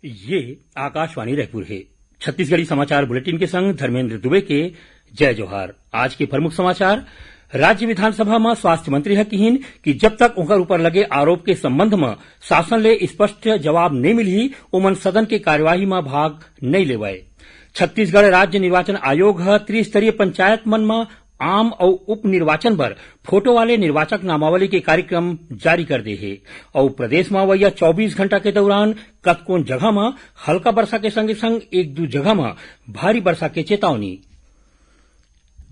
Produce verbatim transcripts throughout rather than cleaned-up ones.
ये आकाशवाणी रायपुर हे। छत्तीसगढ़ी समाचार बुलेटिन के संग धर्मेंद्र दुबे के जय जोहार। आज के प्रमुख समाचार। राज्य विधानसभा म स्वास्थ्य मंत्री ह किहिन कि जब तक उंकर ऊपर लगे आरोप के संबंध म शासन ले स्पष्ट जवाब नइ मिलही, ओमन सदन के कार्यवाही म भाग नइ लेवय। छत्तीसगढ़ राज्य निर्वाचन आयोग ह त्रिस्तरीय पंचायत मन म आम अउ उप निर्वाचन बर फोटो वाले निर्वाचक नामावली के कार्यक्रम जारी कर दे हे। अउ प्रदेश म अवइया चौबीस घंटा के दौरान कतकोन जगह म हल्का बरसा के संगे संग एक दू जगह म भारी बरसा के चेतावनी।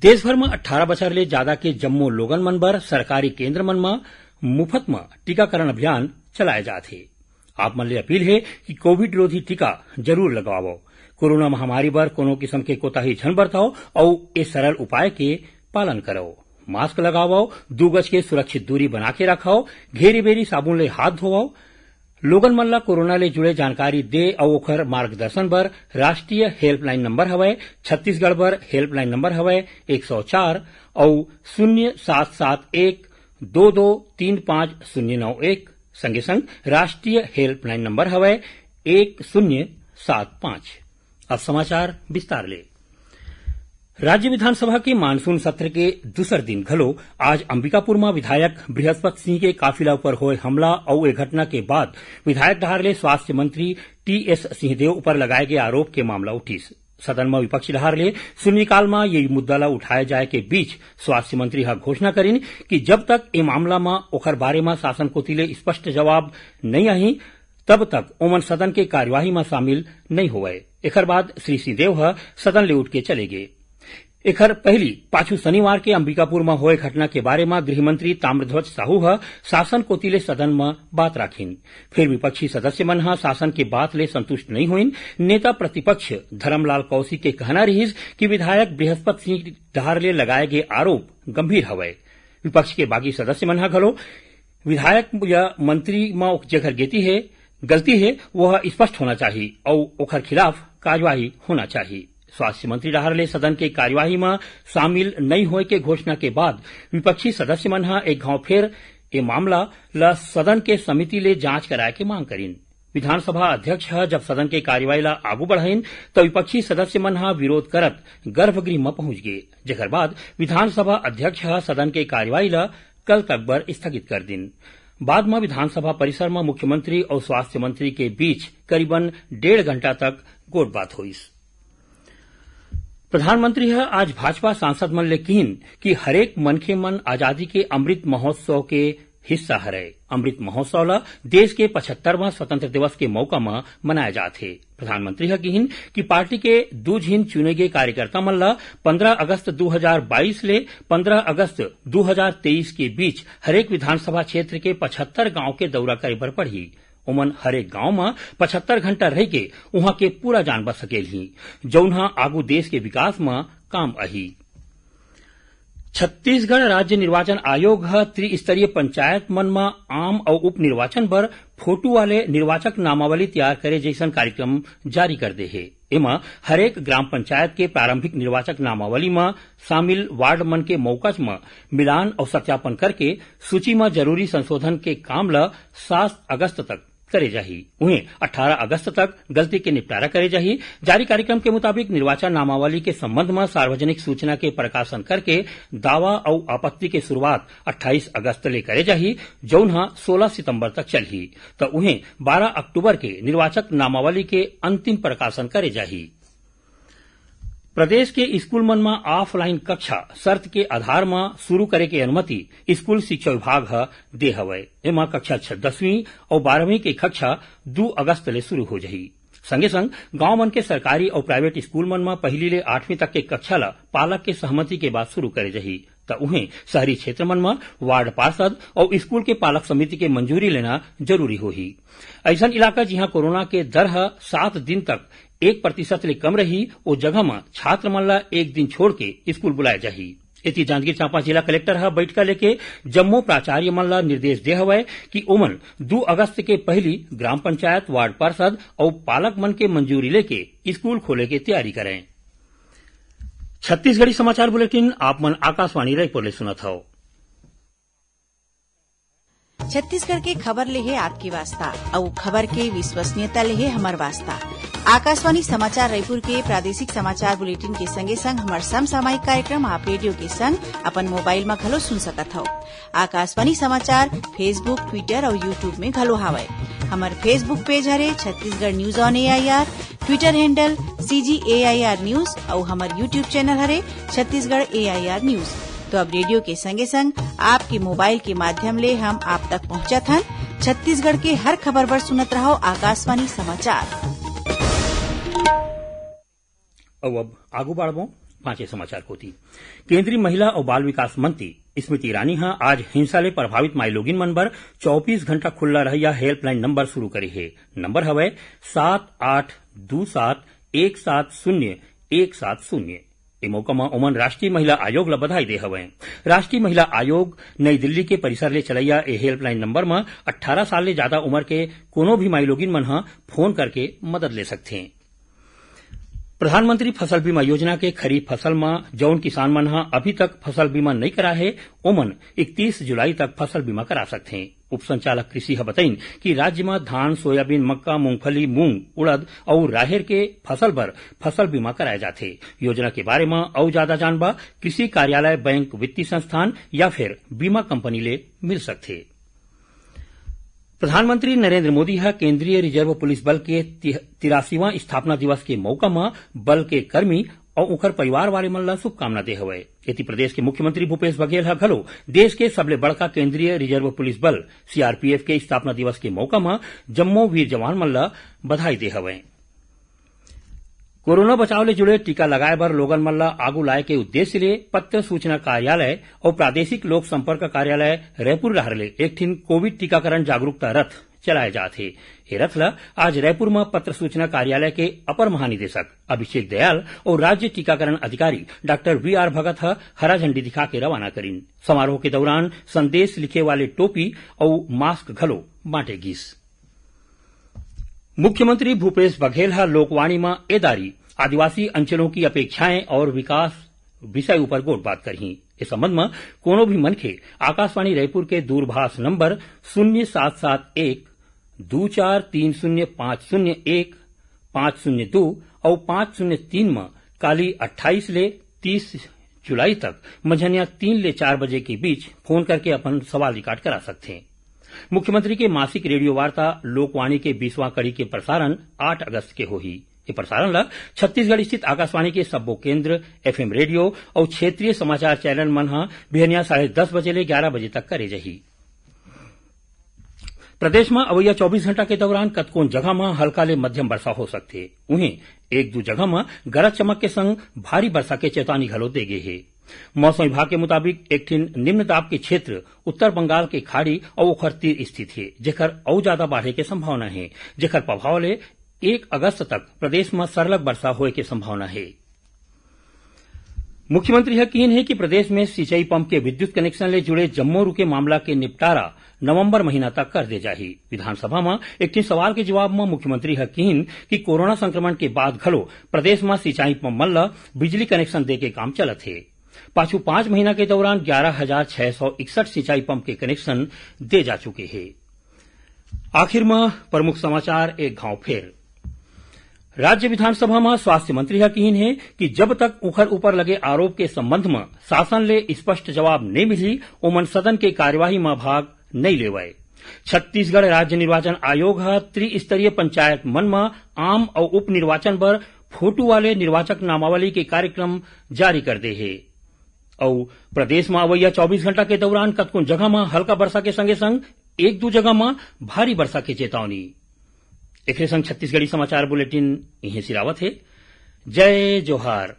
देश भर म अट्ठारह बछर ले जादा के जम्मो लोगन मन बर सरकारी केंद्र मन म मुफत म टीकाकरण अभियान चलाए जात हे। आप मन ले अपील हे कि कोविड रोधी टीका जरूर लगवावव। कोरोना महामारी बर कोनो किसम के कोताही झन बरतव अउ ए सरल उपाय के पालन करव। मास्क लगावव, दू गज के सुरक्षित दूरी बना के रखव, घेरी बेरी साबुन ले हाथ धोवव। लोगन मन ल कोरोना ले जुड़े जानकारी दे अउ ओखर मार्गदर्शन बर राष्ट्रीय हेल्पलाइन नंबर हवय, छत्तीसगढ़ बर हेल्पलाइन नंबर हवय एक सौ चार अउ शून्य सात सात एक दो दो तीन पाँच शून्य नौ एक। संगे संग राष्ट्रीय हेल्पलाइन नंबर हवय एक शून्य सात पाँच। अब समाचार विस्तार ले। राज्य विधानसभा के मानसून सत्र के दूसर दिन घलो आज अंबिकापुर म विधायक बृहस्पत सिंह के काफिला ऊपर होय हमला अउ ए घटना के बाद विधायक डहार ले स्वास्थ्य मंत्री टीएस सिंहदेव ऊपर लगाए गए आरोप के मामला उठिस। सदन म विपक्षी डहार ले शून्यकाल म ये मुद्दा ल उठाए जाए के बीच स्वास्थ्य मंत्री ह घोषणा करिन कि जब तक ए मामला म ओखर बारे म शासन कोति ले स्पष्ट जवाब नइ आही, तब तक ओमन सदन के कार्यवाही म शामिल नइ होवय। एखर बाद श्री सिंहदेव ह सदन ले उठ के चले गे। एखर पहिली पाछू शनिवार के अंबिकापुर म होए घटना के बारे म गृह मंत्री ताम्रध्वज साहू ह शासन कोति ले सदन म बात राखिन। फिर विपक्षी सदस्य मन ह शासन के बात ले संतुष्ट नइ होइन। नेता प्रतिपक्ष धरमलाल कौशिक के कहना रिहिस कि विधायक बृहस्पत सिंह डहार ले लगाए गे आरोप गंभीर हवय। विपक्ष के बाकी सदस्य मन ह घलो विधायक या मंत्री म जेखर गेती हे, गलती हे, वो ह स्पष्ट होना चाही अउ ओखर खिलाफ कार्यवाही होना चाही। स्वास्थ्य मंत्री डहार ले सदन के कार्यवाही म शामिल नइ होए के घोषणा के बाद विपक्षी सदस्य मन ह एक घांव फेर ए मामला ल सदन के समिति ले जांच कराए के मांग करिन। विधानसभा अध्यक्ष ह जब सदन के कार्यवाही ल आगू बढ़ाइन, त विपक्षी सदस्य मन ह विरोध करत गर्भगृह म पहुंच गे, जेकर बाद विधानसभा अध्यक्ष ह सदन के कार्यवाही ल कल तक बर स्थगित कर दिन। बाद म विधानसभा परिसर म मुख्यमंत्री अउ स्वास्थ्य मंत्री के बीच करीबन डेढ़ घंटा तक गोठबात होइस। प्रधानमंत्री ह आज भाजपा सांसद मन ले किहिन कि हरेक मनखे मन आजादी के अमृत महोत्सव के हिस्सा हरय। अमृत महोत्सव ल देश के पचहत्तरवां स्वतंत्र दिवस के मौका म मनाए जात हे। प्रधानमंत्री ह किहिन कि पार्टी के दू झिन चुने गे कार्यकर्ता मन ल पंद्रह अगस्त दू हजार बाईस ले पंद्रह अगस्त दू हजार तेईस के बीच हरेक विधानसभा क्षेत्र के पचहत्तर गांव के दौरा करे बर पड़ही। ओमन हरेक गांव म पचहत्तर घंटा रहिके उहां के पूरा जानबा सकेलही, जउन ह आगू देश के विकास म काम आही। छत्तीसगढ़ राज्य निर्वाचन आयोग ह त्रिस्तरीय पंचायत मन म आम अउ उप निर्वाचन बर फोटो वाले निर्वाचक नामावली तैयार करे जइसन कार्यक्रम जारी कर दे हे। एमा हरेक ग्राम पंचायत के प्रारंभिक निर्वाचक नामावली म शामिल वार्ड मन के मौका म मिलान अउ सत्यापन करके सूची म जरूरी संशोधन के काम ल सात अगस्त तक करे जाही। उहें, अट्ठारह अगस्त तक गलती के निपटारा करे जाही। जारी कार्यक्रम के मुताबिक, निर्वाचन नामावली के संबंध म सार्वजनिक सूचना के प्रकाशन करके दावा अउ आपत्ति के शुरुआत अट्ठाईस अगस्त ले करे जाही, जउन ह सोलह सितंबर तक चलही। त उहें, बारह अक्टूबर के निर्वाचक नामावली के अंतिम प्रकाशन करे जाही। प्रदेश के स्कूल मन म ऑफलाइन कक्षा शर्त के आधार म शुरू करे के अनुमति स्कूल शिक्षा विभाग ह दे हवय। एमा कक्षा छ-, दसवीं अउ बारहवीं के कक्षा दू अगस्त ले शुरू हो जाही। संगे संग गांव मन के सरकारी अउ प्राइवेट स्कूल मन म पहिली ले आठवीं तक के कक्षा ल पालक के सहमति के बाद शुरू करे जाही। त उहें, शहरी क्षेत्र मन म वार्ड पार्षद अउ स्कूल के पालक समिति के मंजूरी लेना जरूरी होही। अइसन इलाका, जिहां कोरोना के दर ह सात दिन तक एक प्रतिशत ले कम रही, ओ जगह म छात्र मन ल एक दिन छोड़ के स्कूल बुलाए जाही। एती, जांजगीर चांपा जिला कलेक्टर ह बइठका लेके जम्मो प्राचार्य मन ल निर्देश दे हवय कि ओमन दू अगस्त के पहिली ग्राम पंचायत, वार्ड पार्षद अउ पालक मन के मंजूरी लेके स्कूल खोले के तैयारी करें। छत्तीसगढ़ी समाचार बुलेटिन आप मन आकाशवाणी रायपुर ले सुनत हव। छत्तीसगढ़ के खबर ले हे आपके वास्ता, अउ खबर के विश्वसनीयता ले हे हमर वास्ता। आकाशवाणी समाचार रायपुर के प्रादेशिक समाचार बुलेटिन के संगे संग हमर समसामयिक कार्यक्रम आप रेडियो के संग अपन मोबाइल म घलो सुन सकत हव। आकाशवाणी समाचार Facebook, Twitter अउ YouTube में घलो हावय। हमर Facebook पेज हरे Chhattisgarh news on AIR, Twitter handle CG AIR news अउ हमर YouTube चैनल हरे छत्तीसगढ़ एआईआर न्यूज। तो अब रेडियो के संगे संग आपके मोबाइल के माध्यम ले हम आप तक पहुंचत हन। छत्तीसगढ़ के हर खबर बर सुनत रहव आकाशवाणी समाचार। अउ अब आगू बढ़बो पांचे समाचार कोति। केंद्रीय महिला अउ बाल विकास मंत्री स्मृति ईरानी ह आज हिंसा ले प्रभावित माईलोगिन मन बर चौबीस घंटा खुल्ला रहइया हेल्पलाइन नंबर शुरू करे हे। नंबर हवय सात आठ दू सात एक सात शून्य एक सात शून्य। ए मौका म ओमन राष्ट्रीय महिला आयोग ल बधाई दे हवय। राष्ट्रीय महिला आयोग नई दिल्ली के परिसर ले चलइया ए हेल्पलाइन नंबर म अट्ठारह साल ले जादा उमर के कोनो भी माईलोगिन मन ह फोन करके मदद ले सकथें। प्रधानमंत्री फसल बीमा योजना के खरीफ फसल म जउन किसान मन ह अभी तक फसल बीमा नइ कराए हे, ओमन इकतीस जुलाई तक फसल बीमा करा सकथें। उप संचालक कृषि ह बतइन कि राज्य म धान, सोयाबीन, मक्का, मूंगफली, मूंग, उड़द अउ राहेर के फसल बर फसल बीमा कराए जाथे। योजना के बारे म अउ जादा जानबा कृषि कार्यालय, बैंक, वित्तीय संस्थान या फिर बीमा कंपनी ले मिल सकथे। प्रधानमंत्री नरेंद्र मोदी ह केंद्रीय रिजर्व पुलिस बल के ति-, तिरासीवां स्थापना दिवस के मौका म बल के कर्मी अउ उंखर परिवार वाले मन ल शुभकामना दे हवय। एती प्रदेश के मुख्यमंत्री भूपेश बघेल ह घलो देश के सबले बड़का केंद्रीय रिजर्व पुलिस बल, सीआरपीएफ, के स्थापना दिवस के मौका म जम्मो वीर जवान मन ल बधाई दे हवय। कोरोना बचाव ले जुड़े टीका लगाए बर लोगन मन ल आगू लाए के उद्देश्य ले पत्र सूचना कार्यालय अउ प्रादेशिक लोक संपर्क कार्यालय रायपुर डहार ले एक ठिन कोविड टीकाकरण जागरूकता रथ चलाए जात हे। ए रथ ल आज रायपुर म पत्र सूचना कार्यालय के अपर महानिदेशक अभिषेक दयाल अउ राज्य टीकाकरण अधिकारी डॉक्टर वी आर भगत ह हरा झंडी दिखा के रवाना करिन। समारोह के दौरान संदेश लिखे वाले टोपी अउ मास्क घलो बांटे गिस। मुख्यमंत्री भूपेश बघेल ह लोकवाणी म ए दारी आदिवासी अंचलों की अपेक्षाएं और विकास विषय ऊपर गोठबात करही। ए संबंध म कोनो भी मनखे आकाशवाणी रायपुर के दूरभाष नंबर शून्य सात सात एक दू चार तीन शून्य पाँच शून्य एक, पाँच शून्य दू अउ पाँच शून्य तीन म काली अट्ठाईस ले तीस जुलाई तक मंझनिया तीन ले चार बजे के बीच फोन करके अपन सवाल रिकॉर्ड करा सकथे। मुख्यमंत्री के मासिक रेडियो वार्ता लोकवाणी के बीसवां कड़ी के प्रसारण आठ अगस्त के होही। ये प्रसारण ल छत्तीसगढ़ स्थित आकाशवाणी के सब्बो केंद्र, एफएम रेडियो अउ क्षेत्रीय समाचार चैनल मन ह बिहनिया साढ़े दस बजे ले ग्यारह बजे तक करे जाही। प्रदेश म अवइया चौबीस घंटा के दौरान कतकोन जगह म हल्का ले मध्यम वर्षा हो सकथे। उहें, एक दू जगह म गरज चमक के संग भारी वर्षा के चेतावनी घलो दे गे हे। मौसम विभाग के मुताबिक, एक ठिन निम्न दाब के क्षेत्र उत्तर बंगाल के खाड़ी अउ ओखर तीर स्थित हे, जेकर अउ जादा बाढ़े के संभावना हे, जेकर प्रभाव ले एक अगस्त तक प्रदेश म सरलग वर्षा होए के संभावना हे। मुख्यमंत्री ह किहिन हे कि प्रदेश में सिंचाई पंप के विद्युत कनेक्शन ले जुड़े जम्मो रुके मामला के निपटारा नवंबर महीना तक कर दे जाही। विधानसभा म एक ठिन सवाल के जवाब म मुख्यमंत्री ह किहिन कि कोरोना संक्रमण के बाद घलो प्रदेश म सिंचाई पंप मन ल बिजली कनेक्शन दे के काम चलत हे। पाछू पांच महीना के दौरान ग्यारह हजार छह सौ इकसठ सिंचाई पंप के कनेक्शन दे जा चुके हे। आखिर म प्रमुख समाचार एक घांव फेर। राज्य विधानसभा म स्वास्थ्य मंत्री ह किहिन हे कि जब तक उंखर ऊपर लगे आरोप के संबंध म शासन ले स्पष्ट जवाब नइ मिलही, ओमन सदन के कार्यवाही म भाग नइ लेवय। छत्तीसगढ़ राज्य निर्वाचन आयोग ह त्रिस्तरीय पंचायत मन म आम अउ उप निर्वाचन बर फोटो वाले निर्वाचक नामावली के कार्यक्रम जारी कर दे हे। अउ प्रदेश म अवइया चौबीस घंटा के दौरान कतकोन जगह म हल्का वर्षा के संगे संग एक दू जगह म भारी वर्षा के चेतावनी। एकरे संग छत्तीसगढ़ी समाचार बुलेटिन इहें सिरावत हे। जय जोहार।